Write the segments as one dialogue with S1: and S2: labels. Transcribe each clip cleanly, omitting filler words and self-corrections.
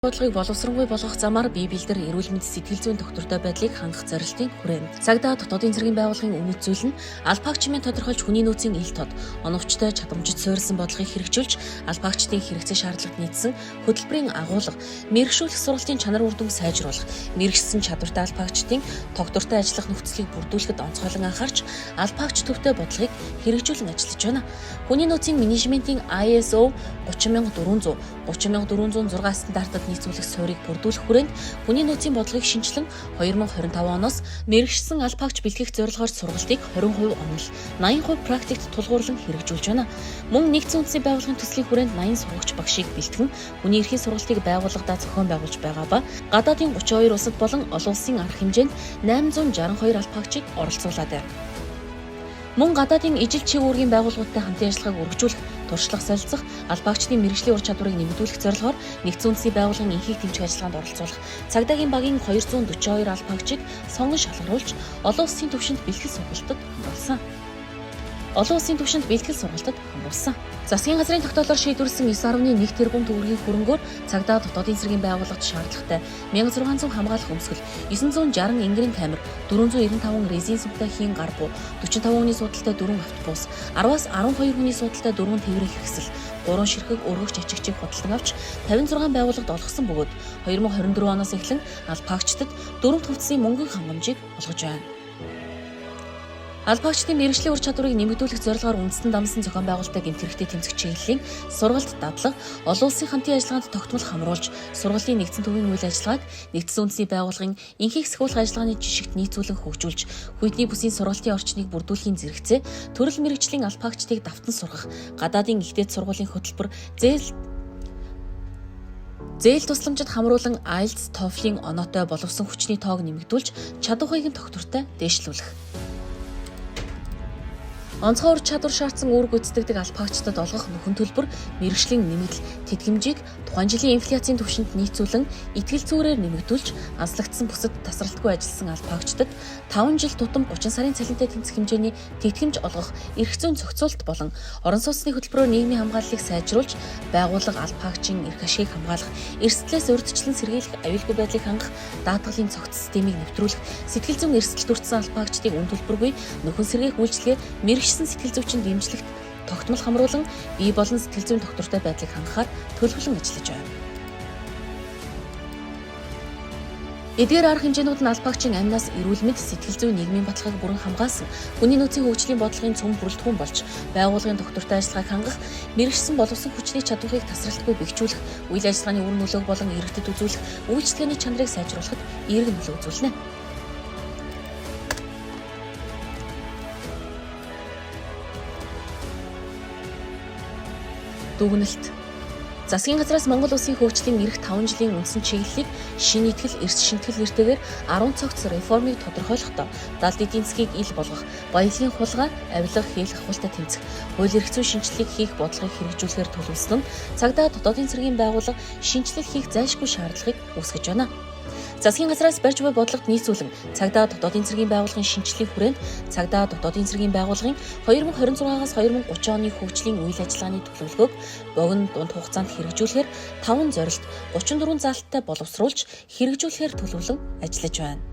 S1: Бодлогыг боловсронгүй болгох замаар бие бэлдэр эрүүл мэнд сэтгэл зүйн тогтвортой байдлыг хангах зорилтын хүрээнд. Цагдаа дотоодын зэргийн байгууллагын үнэт зүйл нь албаагч хэмээн тодорхойлж хүний нөөцийн ил тод, оновчтой чадамжид суурилсан бодлогыг хэрэгжүүлж, албаагчдын хэрэгцээ шаардлагад нийцсэн хөтөлбөрийн агуулга, мэргэшүүлэх сургалтын чанар үр дүнг сайжруулах, мэргэшсэн чадвартай албаагчдын тогтвортой ажиллах нөхцөлийг бүрдүүлэхэд онцгойлон анхаарч, албаагч төвтэй бодлогыг хэрэгжүүлэн ажиллаж байна. Хүний нөөцийн менежментийн ISO 30400, 30406 стандартад нийцүүлэх суурийг бүрдүүлэх хүрээнд хүний нөөцийн бодлогыг шинэчлэн 2025 оноос мэргэшсэн албаагч бэлтгэх зорилгоор сургалтыг 20% онол, 80% практикт тулгуурлан хэрэгжүүлж байна. Мөн нэгдсэн үндэсний байгууллагын төслийн хүрээнд 80 сурагч багшийг бэлтгэн хүний эрхийн сургалтыг байгууллагадаа зохион байгуулж байгаа ба гадаадын 32 улсад болон олон улсын арга хэмжээнд 862 албаагчийг оролцуулаад байна. Мөн гадаадын ижил чиг үүргийн байгууллагуудтай хамтын ажиллагааг өргөжүүлэх, туршлага солилцох, албаагчдын мэргэжлийн ур чадварыг нэмэгдүүлэх зорилгоор нэгдсэн үндэсний байгууллагын энхийг дэмжих ажиллагаанд оролцуулах цагдаагийн багийн 242 албаагчийг сонгон шалгаруулж олон улсын түвшинд бэлтгэл сургалтад хамруулсан. Олон улсын түвшинд бэлтгэл сургалтад хамруулсан. Засгийн газрын тогтоолоор шийдвэрлэсэн 9.1 тэрбум төгрөгийн хөрөнгөөр цагдаа дотоодын цэргийн байгууллагад шаардлагатай 1600 хамгаалах өмсгөл, 960 энгэрийн камер, 495 резин сүмтэй хийн гар буу, 45 хүний суудалтай 4 автобус, 10-аас 12 хүний суудалтай 4 тээврийн хэрэгсэл, 3 ширхэг өргөгч ачигчийг худалдан авч 56 байгууллагад олгосон бөгөөд 2024 оноос эхлэн албаагчдад 4 төвцсийн мөнгөн хангамжийг олгож байна. Албаагчдын мэргэжлийн ур чадварыг нэмэгдүүлэх зорилгоор үндэстэн дамсан зохион байгуулалттай гэмт хэрэгтэй тэмцэх чиглэлийн сургалт дадлага, олон улсын хамтын ажиллагаанд тогтмол хамруулж, сургуулийн нэгдсэн төвийн үйл ажиллагааг нэгдсэн үндэсний байгууллагын энхийг сахиулах ажиллагааны жишгт нийцүүлэн хөгжүүлж, хүйтний бүсийн сургалтын орчныг бүрдүүлэхийн зэрэгцээ төрөл мэргэжлийн албаагчдыг давтан сургах, гадаадын их дээд сургуулийн хөтөлбөр зээл тусламжид хамруулан IELTS, TOEFL-ийн оноотой боловсон хүчний тоог нэмэгдүүлж, чадварыг нь тогтвортой дээшлүүлэх. Онцгой ур чадвар шаардсан үүрэг гүйцэтгэдэг албаагчдад олгох нөхөн төлбөр, мэргэжлийн нэмэгдэл, тэтгэмжийг тухайн жилийн инфляцийн түвшинд нийцүүлэн итгэл зүйрээр нэмэгдүүлж, анслагдсан бүсэд тасралтгүй ажилласан албаагчдад 5 жил тутам 30 сарын цалинтай тэнцэх хэмжээний тэтгэмж олгох эрх зүйн зохицуулалт болон орон сууцны хөтөлбөрөөр нийгмийн хамгааллыг сайжруулж, байгууллага албаагчийн эрх ашигыг хамгаалах, эрсдлээс урьдчилан сэргийлэх аюулгүй байдлыг хангах даатгалын цогц системийг нэвтрүүлэх, сэтгэл зүйн эрсдэлд өртсөн албаагчдыг үн төлбөргүй нөхөн сэргээх үйлчилгээ мэргэжсэн сэтгэл зүйчийн дэмжлэгт тогтмол хамруулан бие болон сэтгэл зүйн тогтвортой байдлыг хангахаар төлөвлөн ажиллаж байна. Эдгээр арга хэмжээнүүд нь албаагчийн амнаас эрүүл мэнд, сэтгэл зүйн нийгмийн баталгааг бүрэн хамгаалсан хүний нөөцийн хөгжлийн бодлогын цөм бүрэлдэхүүн болж, байгууллагын тогтвортой ажиллагааг хангах, мэргэшсэн боловсон хүчний чадварыг тасралтгүй бэхжүүлэх, үйл ажиллагааны үр нөлөөг болон иргэдэд үзүүлэх үйлчилгээний чанарыг сайжруулахад эерэг нөлөө үзүүлнэ. Дүгнэлт. Засгийн газраас Монгол Улсын хөгжлийн ирэх 5 жилийн үндсэн чиглэлийг шинэ итгэл, эрс шинэтгэл нэртэйгээр 10 цогц реформыг тодорхойлохдоо далд эдийн засгийг ил болгох, баялагын хулгай, авилга, хийлэх ахуйлтай тэмцэх, хууль эрх зүйн шинэчлэлийг хийх бодлогыг хэрэгжүүлэхээр төлөвлөсөн нь цагдаа дотоодын цэргийн байгууллага шинэчлэл хийх зайлшгүй шаардлагыг үүсгэж байна. Засгийн газраас барьж буй бодлогод нийцүүлэн цагдаа дотоодын цэргийн байгууллагын шинэчлэлийн хүрээнд цагдаа дотоодын цэргийн байгууллагын 2026-аас 2030 оны хөгжлийн үйл ажиллагааны төлөвлөгөөг богино дунд хугацаанд хэрэгжүүлэхээр 5 зорилт 34 заалттай боловсруулж хэрэгжүүлэхээр төлөвлөн ажиллаж байна.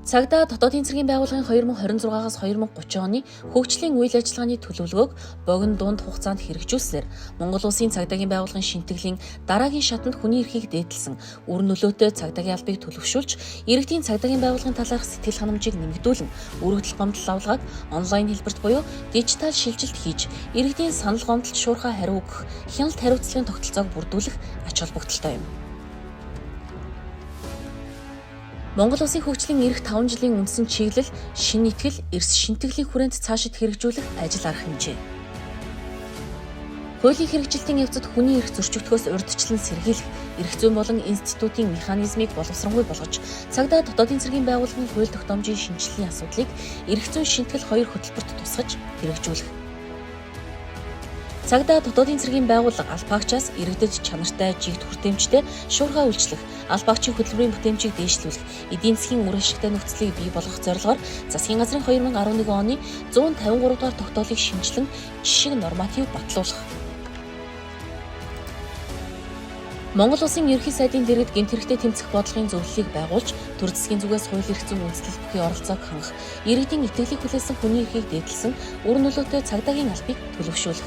S1: Цагдаа дотоодын цэргийн байгууллагын 2026-аас 2030 оны хөгжлийн үйл ажиллагааны төлөвлөгөөг богино дунд хугацаанд хэрэгжүүлснээр Монгол Улсын цагдаагийн байгууллагын шинэтгэлийн дараагийн шатанд хүний эрхийг дээдэлсэн үр нөлөөтэй цагдаагийн албыг төлөвшүүлж, иргэдийн цагдаагийн байгууллагын талаарх сэтгэл ханамжийг нэмэгдүүлэн, өргөдөл гомдол лавлгааг онлайн хэлбэрт буюу дижитал шилжилт хийж, иргэдийн санал гомдолд шуурхай хариу өгөх хяналт хариуцлагын тогтолцоог бүрдүүлэх ач холбогдолтой юм. Монгол Улсын хөгжлийн ирэх 5 жилийн үндсэн чиглэл шинэ итгэл, эрс шинэтгэлийн хүрээнд цаашид хэрэгжүүлэх ажил арга хэмжээ. Хуулийн хэрэгжилтийн явцад хүний эрх зөрчигдөхөөс урьдчилан сэргийлэх, эрх зүйн болон институтийн механизмыг боловсронгүй болгож, цагдаа дотоодын цэргийн байгууллагын хууль тогтоомжийн шинэчлэлийн асуудлыг эрх зүйн шинэтгэл хоёр хөтөлбөрт тусгаж хэрэгжүүлэх. Цагдаа дотоодын цэргийн байгууллага албаагчаас иргэдэд чанартай, жигд хүртээмжтэй шуурхай үйлчлэх, албаагчийн хөтөлбөрийн бүтээмжийг дээшлүүлэх, эдийн засгийн үр ашигтай нөхцөлийг бий болгох зорилгоор засгийн газрын 2011 оны 153 дугаар тогтоолыг шинэчлэн жишг норматив батлуулах. Монгол Улсын Ерөнхий сайдын дэргэд гэмт хэрэгтэй тэмцэх бодлогын зөвлөлийг байгуулж, төр засгийн зүгээс хууль эрх зүйн үндэслэл бүхий оролцоог хангах, иргэдийн итгэлийг хүлээсэн хүний эрхийг дээдлсэн үр нөлөөтэй цагдаагийн албыг төлөвшүүлэх.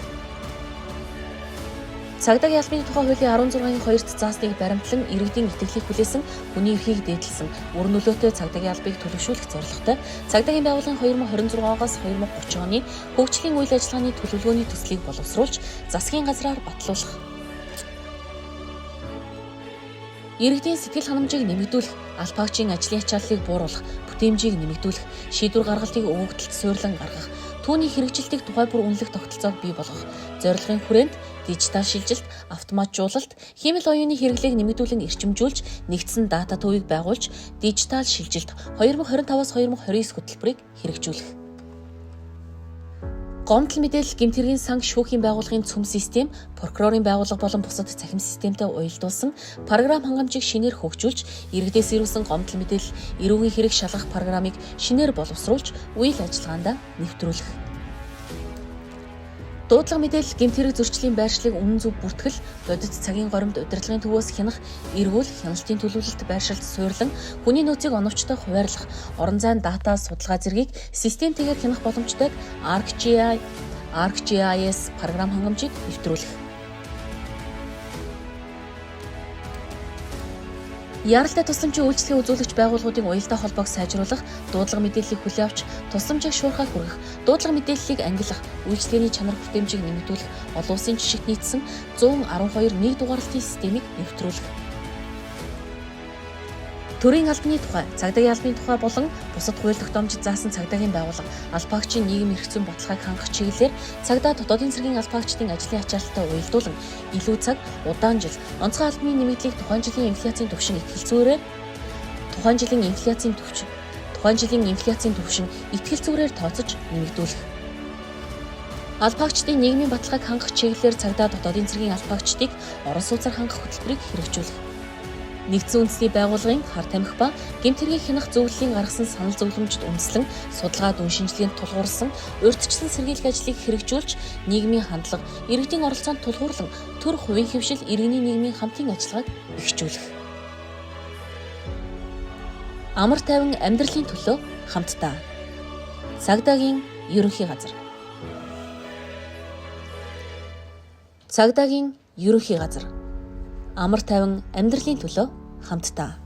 S1: Цагдаагийн албаны тухай хуулийн 16-ын 2-т заасныг баримтлан иргэдийн итгэлийг хүлээсэн хүний эрхийг дээдлсэн үр нөлөөтэй цагдаагийн албыг төлөвшүүлэх зорилготой цагдаагийн байгууллагын 2026-аас 2030 оны хөгжлийн үйл ажиллагааны төлөвлөгөөний төслийг боловсруулж засгийн газраар батлуулах. Иргэдийн сэтгэл ханамжийг нэмэгдүүлэх, алпагчийн ажлын ачааллыг бууруулах, бүтээмжийг нэмэгдүүлэх, шийдвэр гаргалтыг өгөгдөлд суйрлан гаргах, түүний хэрэгжилтийг тухай бүр үнэлэх тогтолцоог бий болгох, зорилгын хүрээнд дижитал шилжилт, автоматжуулалт, хиймэл оюуны хэрэглээг нэмэгдүүлэн эрчимжүүлж, нэгдсэн дата төвийг байгуулж, дижитал шилжилт 2025-аас 2029 хөтөлбөрийг хэрэгжүүлэх. Гомдол мэдээлэл гэмт хэргийн сан шүүхийн байгууллагын цөм систем, прокурорын байгууллага болон бусад цахим системтэй уялдуулсан програм хангамжийг шинээр хөгжүүлж, иргэдээс ирүүлсэн гомдол мэдээлэл эрүүгийн хэрэг шалгах програмыг шинээр боловсруулж, үйл ажиллагаанд нэвтрүүлэх. Дуудлага мэдээлэл гэмт хэрэг зөрчлийн байршлыг үнэн зөв бүртгэл, бодит цагийн горимд удирдлагын төвөөс хянах, эргүүл хяналтын төлөвлөлт байршилд суйрлан хүний нөөцийг оновчтой хуваарлах, орон зайн дата судалгаа зэргийг системтэйгээр хянах боломжтой ArcGIS програм хангамжийг нэвтрүүлэх. Яралтай тусламжийн үйлчилгээ үзүүлэгч байгууллагуудын уялдаа холбоог сайжруулах, дуудлага мэдээллийг хүлээн авч тусламжийг шуурхай хүргэх, дуудлага мэдээллийг ангилах, үйлчилгээний чанар хүртээмжийг нэмэгдүүлэх, олон улсын жишгт нийцсэн 112 нэг дугаарлалтын системийг нэвтрүүлэх. Төрийн албаны тухай, цагдаагийн албаны тухай болон бусад хууль тогтоомжид заасан цагдаагийн байгууллага, албаагчийн нийгэм эрх зүйн баталгааг хангах чиглэлээр цагдаа дотоодын цэргийн албаагчдын ажлын ачаалттай уялдуулан илүү цаг, удаан жил, онцгой албаны нэмэгдлийг тухайн жилийн инфляцийн түвшин итгэлцүүрээр тухайн жилийн инфляцийн түвшин итгэлцүүрээр тооцож нэмэгдүүлэх. Албаагчдын нийгмийн баталгааг хангах чиглэлээр цагдаа дотоодын цэргийн албаагчдыг орон сууцаар хангах хөтөлбөрийг хэрэгжүүлэх. Нэгдсэн үндэсний байгууллагын хар тамхи ба гэмт хэргийг хянах зөвлөлийн гаргасан санал зөвлөмжид үндэслэн судалгаа дүн шинжилгээнд тулгуурласан урьдчилан сэргийлэх ажлыг хэрэгжүүлж нийгмийн хандлага, иргэдийн оролцоонд тулгуурлан төр хувийн хэвшил иргэний нийгмийн хамтын ажиллагааг бэхжүүлэх. Амар тайван амьдралын төлөө хамтдаа. Цагдаагийн ерөнхий газар. Цагдаагийн ерөнхий газар. Амар тайван амьдралын төлөө хамтдаа.